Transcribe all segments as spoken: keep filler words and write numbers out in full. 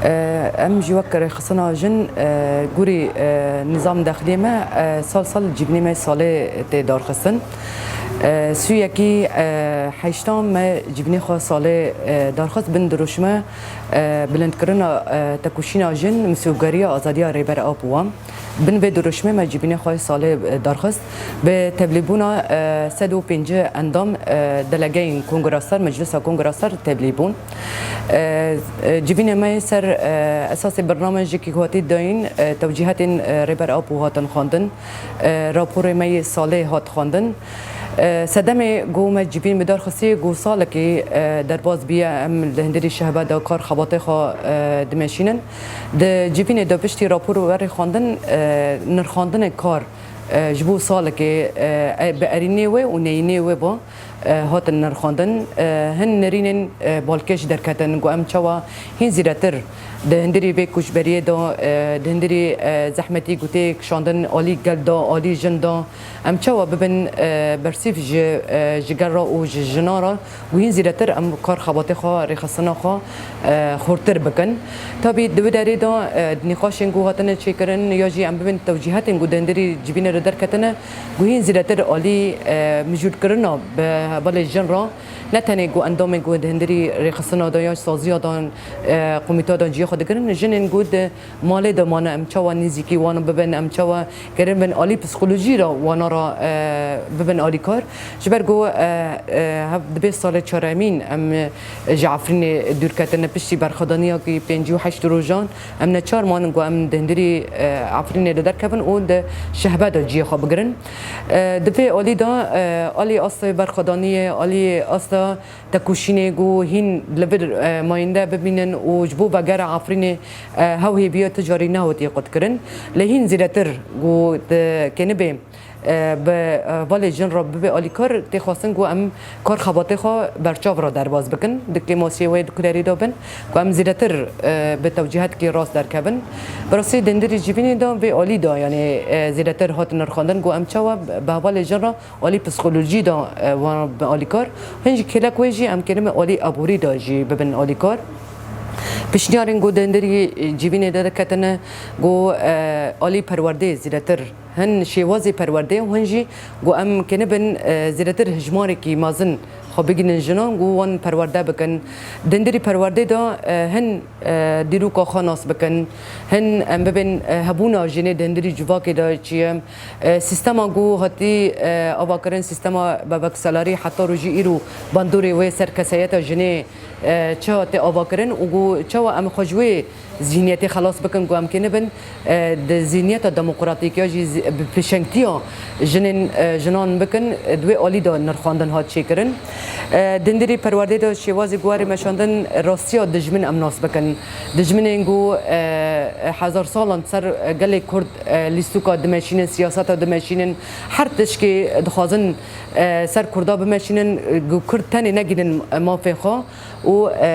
E, em jî wek rêxistina jin, e, gorî, e, nîzam dexiliyê me, e, sal sal civînê me salê tê darxistin. E, sûyekî, e, heşta me civînê xwe salê, e, darxist bin dirûşme, e, bilindkirina, e, tekoşîna jin, misûgeriya azadiya Rêber Apo wa. Bin vê dirûşmê me civînê xwe salê, e, darxist. Bi tevlîbûna, e, sed û pêncî endam, e, delegeyên Kongra Star, Meclisa Kongra Star tevlî bûn. E, e, civînê me ser, e, esasê bername ji kî hatî dayîn, e, tewcîhetên, e, Rêber Apo hatin xwendin. E, raporê me yê salê hat xwendin. E, sedemê ku me civîn bi dar xistî ku salekî, e, derbas bûye, em li hundirî şehbe de kar xebatê xwe, e, dimeşînin. Di civînê de piştî rapor û werê xwendin, e, nirxandinê kar, e, ji bo salekê, e, e, bi erînê wê û neyînê wê ba, e, hatin nirxandin. E, hin nerînên, e, balkêş derketin ku em çawa hîn zîretir di hundirî vê koçberiyê de, e, di hundirî, e, zehmetî ku tê kişandin alî gel de, alî jin de, em çawa bibin, e, bersîv ji, e, ji gel re û ji jinan re, ku hîn zîretir em kar xebatê xwe, rêxistina xwe, e, xurtir bikin. Tabî di wê derê de, e, nîqaşên ku hatine çêkirin ya jî em bibin tewcîhetên ku di hundirî civînê re derketine, ku hîn zîretir alî, e, mijûlkirina bi hevalê jin re, ne tenê ku endamên ku di hundirî rêxistina de ya saziya de, e, komîta de cihê xwe digirin, jinên ku di malê de mane, em çawa nêzîkî wan bibin, em çawa kirin bin alî psîkolojî re wana re, e, bibin alîkar. Ji ber ku, e, e, hev-, di vê salê çaremîn em, e, ji Efrînê dûr ketine piştî berxwedaniyekî pêncî û heşt rojan. Em neçar manin ku em di hundirî, e, Efrînê li derkevin û di şehbe de cihê xwe bigirin. E, di vê alî de, e, alî asta berxwedaniyê, alî asta tekoşînê ku hîn li vir, e, mayînde bibînin û ji bo vegera Efrînê, e, hew hêviya ti carî nehotiye qutkirin. Lê hîn zêdetir ku di kenibê, e, bi, e, hevalê jin re bibe alîkar, tê xwestin ku em kar xebatê xwe berçav re derbas bikin, di kêmasiyê wê di kulerî de bin, ku em zêdetir, e, bi tewcîhetkî rast derkevin. Bi rastî di hundirî civînê de vê alî de, yanî, e, zêdetir hatin nirxandin ku em çawa bi hevalê jin re alî psîkolojî de, e, wan bin alîkar. Hin jî kêlek wê jî em kêrime alî aborî de jî bibin alîkar. Pişniyarên ku di hundirî, e, civînê de diketine ku, e, alî perwerdê zêdetir hin şêwazê perwerdê û hin jî ku em kenibin, e, zêdetir hijmarekî mezin xwe bigînin jinan ku wan perwerde bikin. Di hundirî perwerdê de, e, hin, e, dîroka xwe nas bikin, hin em bibin, e, hebûna jinê di hundirî civakê de çi ye. E, sîstema ku hatî, e, avakirin, sîstema bebeksalarî heta rojî îro bandorê wê ser kesayeta jinê, e, çawa tê avakirin û ku çawa em xwe ji wê zîhniyetê xelas bikin ku em kê nibin, e, di zîhniyeta demokratîk ya jî zi-, bi pêşengtiya jinên, e, jinan bikin, e, di wê alî de nirxandin hat çêkirin. E, di hundirî perwerdê de şêwazê ku were meşandin, rastiya dijmin em nas bikin. Dijminên ku, e, e, hezar salan ser, e, gelê Kurd, e, lîstûka dimeşînin, siyaseta dimeşînin, her tişkê dixwazin, e, ser Kurda bimeşînin, e, ku Kurd tenê negînin mafê xwe û, e,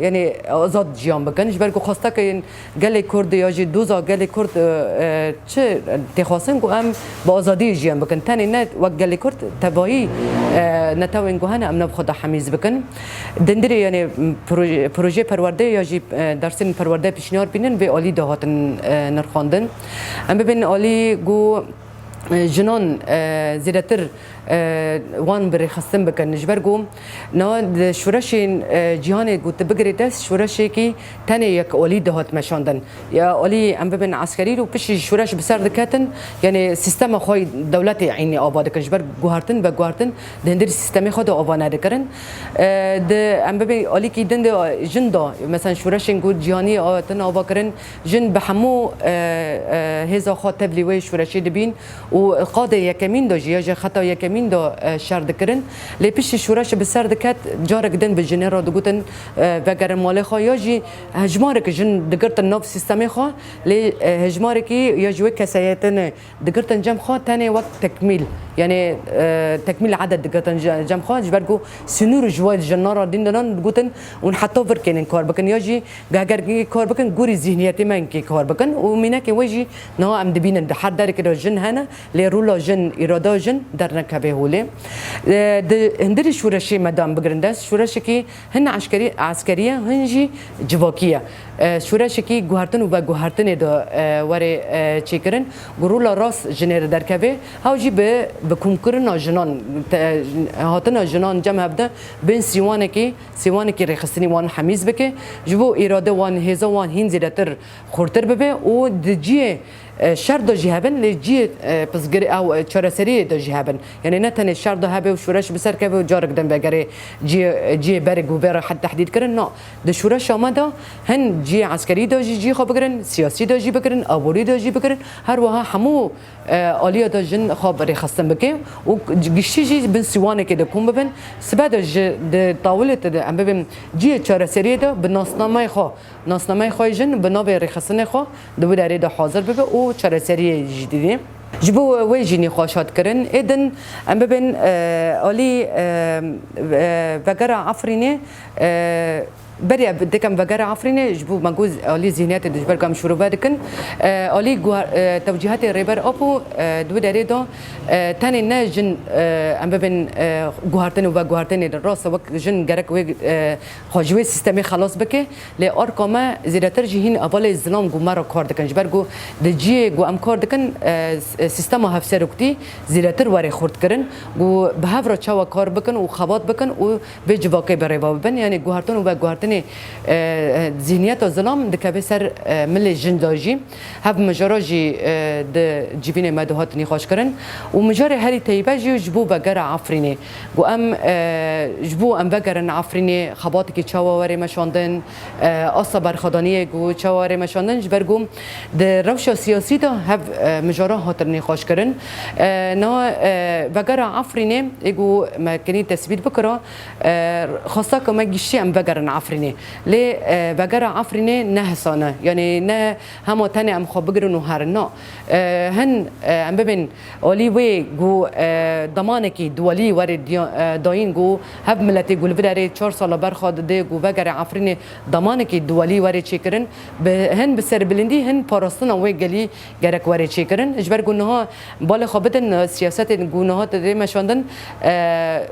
yanî azad jiyan bikin. Ji ber ku xwestekên gelê Kurd ya jî doza gelê Kurd, e, e, çi têxwastin ku em bi azadiyê jiyan bikin. Tenê ne wek gelê Kurd, tevayî, e, netewên ku hene em nav xwe de hemîz bikin. Di hundirê, yanî, proje, projeyê perwerdeyê ya jî, e, dersên perwerde pêşniyar bînin vê alî de hatin, e, nirxandin. Em bibin alî ku e, jinan, e, zêdetir, e, wan bi rêxistin bikin. Ji ber ku niha di şoreşên, e, cîhanê ku tu bigirê dest, şoreşekî tenê yek alî dihat meşandin. Ya alî em bibin eskerî û piştî şoreş bi ser diketin, yanî sîstema xwe dewletê eynî ava dikin. Ji ber guhertin veguhertin di hundirî sîstemê xwe de ava nedikirin. E, di, em bibin alîkî din de jin de, mesela şoreşên ku cîhanî hatin avakirin, jin bi hemû, e, e, hêza xwe tevlî wê şoreşê dibîn û qadê yekemîn de jî ya jî xeta yekemîn de, e, şer dikirin. Lê piştî şoreş bi ser diket, carek din bi jinê re digotin, e, vegerin malê xwe, ya jî hejmarek jin digirtin nav sîstemê xwe, lê, e, hejmarekî ya ji wê keseyetinê digirtin cem xwe tenê wek tekmîl, yanî, e, tekmîl edet digirtin ce-, cem xwe, ji ber ku sînor ji we jinan re dîn dinan digotin hûn heta vir kênin kar bikin, ya jî Heger kar bikin, gorî zîhniyetê me kê kar bikin û mînekên wê jî niha em dibînin di her derekê de jin hene, lê rola jin, îrada jin dernekeve. holê. E, di hundirî şûreşê me de em bigirin dest, şûreşekî hin eşkerî, eskerî ye, hin jî civakî ye. E, şûreşekî guhertin û veguhertinê de, e, were, e, çêkirin. Ku rola rast jinê re derkeve, hew jî bi, bi komkirina jinan, te, hatina jinan cem hev de bên sîwanekî, sîwanekî rêxistinî wan hemîz bike. Ji bo îrade wan, hêza wan hîn zêdetir xurtir bibe û di cihê, e, şer de jî hebin, lê cihê, e, pirsgirê ew, e, çareseriyê de jî hebin. Yanî ne tenê şer de hebe û şûreş bi ser keve û carek din vegerê cihê, cihê berê ku vê re tehdît kirin. Na, di şûreşa me de hin cihê eskerî de jî cihê xwe bigirin, siyasî de jî bigirin, aborî de jî bigirin. Her wiha hemû, e, aliya de jin xwe bi rêxistin bike û giştî jî bin sîwanekê de kom bibin. Sibe de ji di tawilê te de em bibin cihê çareseriyê de bi nasnameyê xwe, nasnameyê xwe jin bi navê rêxistinê xwe di wî derê de hazir bibe û çareseriyê jî didê. Ji bo wê jî nîqaş hat kirin. Ê din em bibin, e, alî, e, e, vegera Efrînê, e, beriya dikim vegera Efrînê ji bo me got alî zihniyetê de ji ber ku em şûrove dikin. E, alî guhar-, e, tewcîhetê Rêber Apo, e, di wî derê de, e, tenê ne jin, e, em bibin, e, guhartin û veguhartinê de rast e, wek jin gerek wê, e, xwe ji wê sîstemê xelas bike. Lê arka me zêdetir jî hîn hevalê zilam ku me re kar dikin. Ji ber ku di cihê ku em kar dikin, e, s-, e, sîstema hevseroktî zêdetir were xurt kirin ku bi hev re çawa kar bikin û xebat bikin û vê civakê bi rêva bibin. Yanî guhertin û veguhertinê, e, e, zihniyeta zilam dikeve ser, e, milê jin de jî. Hev mijara jî, e, di civînê me de hat nîqaş kirin û mijarê herî teybe jî ji bo vegera Efrînê. Ku em, e, ji bo em vegerin Efrînê, xebatekî çawa were meşandin, e, asta berxwedaniyê ku çawa were meşandin, ji ber ku di rewşa siyasî de hev, e, mijara hatin nîqaş kirin. E, niha, e, vegera Efrînê, ê ku me kinî tesbît bikira, e, xwesta ku me giştî em vegerin Efrînê. Lê, e, vegera Efrînê ne hesan e. Yanî ne hema tenê em xwe bigirin û herin. Na. E, hin, e, em bibên alî wê ku, e, demanekî duwelî were diya-, e, dayîn ku hev miletê ku li vê derê çar sala berxwe dide ku vegere Efrînê demanekî duwelî were çêkirin. Bi, hin bi serbilindî hin parastina wê gelî gerek were çêkirin. Ji ber ku niha balê xwe bidin, e, siyasetên ku niha tê meşandin, e,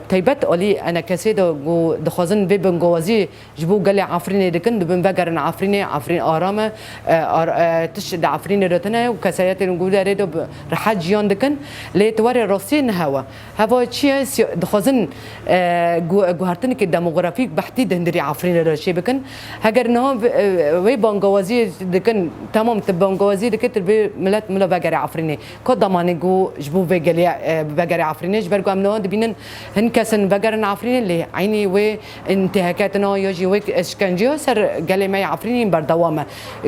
teybet alî enekesê de ku dixwazin vê bingawazî ji bo gelê Efrînê dikin, dibin vegerin Efrînê, Efrîn aram e, e, ar-, e, tişt di Efrînê de tune ye û kesayetên ku derê de bi rehet jiyan dikin. Lê ti warê rastiyê ne hewa. Heva çi ye? Siya-, dixwazin, e, gu-, guhertinekê demografîk behtî di hundirî Efrînê de çê bikin. Heger niha v-, e, wê bangawaziyê dikin, temam tu bangawaziyê dike, tu vê milet mila vegere Efrînê. Ka demanê ku ji bo vê gelê, e, vegere Efrînê, ji ber ku em niha dibînin hin kesin vegerin Efrînê, lê eynî wê intihakketina ya jî wê işkenceya ser gelê me yê Efrînê berdewam e.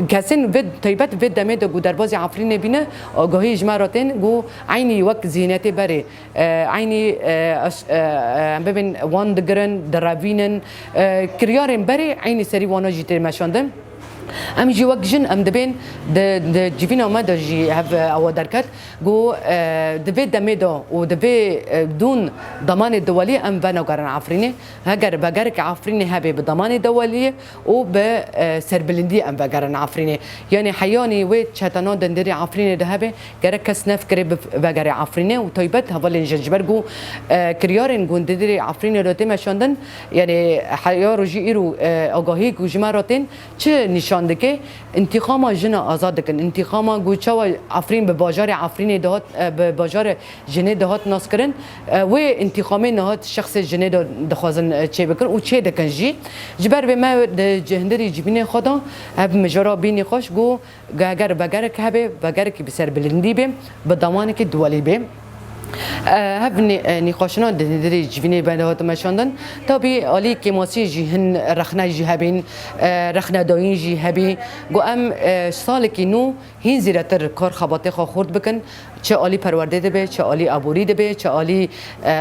Kesên vê taybet vê demê de ku derbazî Efrînê bîne, agahî ji me re tên ku eynî wek zihniyetê berê, e, eynî, e, eş-, e, e, em bibin wan digirin, direvînin, e, kiryarên berê eynî serî wana jî tê meşandin. Em jî wek jin em dibên di, di civîna me de jî hev ewa derket ku, e, di vê demê de û di vê, e, dûn demanê dewelî em venagerin Efrînê. Heger vegereke Efrînê hebe bi demanê dewelî û bi, e, serbilindî em vegerin Efrînê. Yanî heyanî wê çetena di hundirê Efrînê de hebe, gerek kes nefikire bi vegere Efrînê û taybet hevalên jin ji ber ku, e, kiryarên ku di hundirê Efrînê de tê meşandin, yanî heya rojî îro, e, agahî ku ji me re tên, çi nîşan dike? Întîqama jina azad dikin. Întîqama ku çawa Efrîn bi bajarê Efrînê dihat, e, bi bajarê jinê dihat naskirin. E, wê întîqamê niha şexsê jinê de dixwazin, e, çê bikin û çê dikin jî. Ji ber vê me di hundirî civînê xwe de ev mijara bî nîqaş ku heger vegerek hebe, vegerekî bi serbilindî be, bi demanekî duwelî be. E, hev nî-, e, nîqaşina di hundirî civînê me de hat meşandin. Tabî alî kêmasiyê jî hin rexne jî hebîn, e, rexnedayîn jî hebî. Ku em, e, salekî nû hîn zêdetir kar xebatê xwe xurt bikin. Çi alî perwerdê dibe, çi alî aborî dibe, çi alî, e,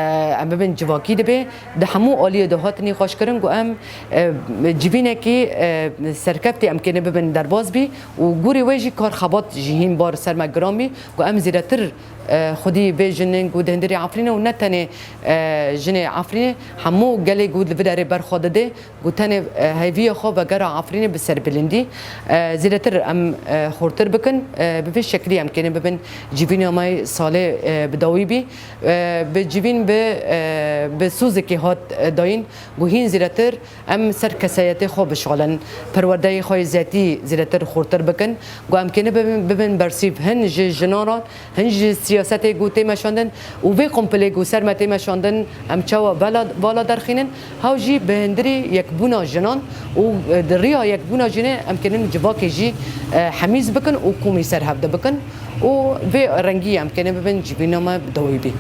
em bibin civakî dibe. Di hemû aliyê de hat nîqaşkirin ku em, e, civînekî, e, serkeftî em kêne bibin derbas bî û gorî wê jî kar xebat jî hîn bar ser me giran bî ku em zêdetir e, xwedî vê jinên ku di hundirê Efrînê û ne tenê, e, jinê Efrînê, hemû gelê ku li vê derê berxwe dide, ku tenê, e, hêviya xwe vegera Efrînê bi serbilindî, e, zêdetir em, e, xurtir bikin, e, bi vê şeklî em kêne bibin civîna me salê, e, bi dawî bî, e, bi civîn bi, e, bi sozekê hat, e, dayîn, ku hîn zêdetir em ser kesayetê xwe bişalin, perwerdeyê xwe yê zetî zêdetir xurtir bikin, ku em kêne bibin, bibin bersîv hin ji jinan re, hin ji siyasetê ku tê meşandin û vê kompilê ku ser me tê meşandin, em çawa vala, vala derxînin, hew jî bi hundirî yekbûna jinan û, e, di riya yekbûna jinê em kênin civakê jî, e, hemîz bikin û komî ser hev de bikin û vê rengî em kêne bibin civîna me bi dawî bî.